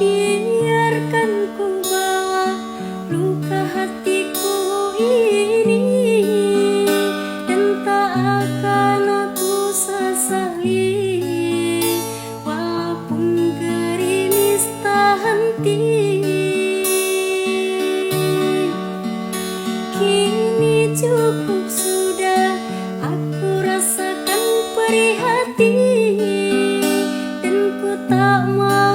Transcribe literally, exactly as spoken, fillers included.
Biarkan ku bawa luka hatiku ini, dan tak akan aku sesali, walaupun gerimis tahan ti. Kini cukup sudah, aku rasakan perih hati, dan ku tak mau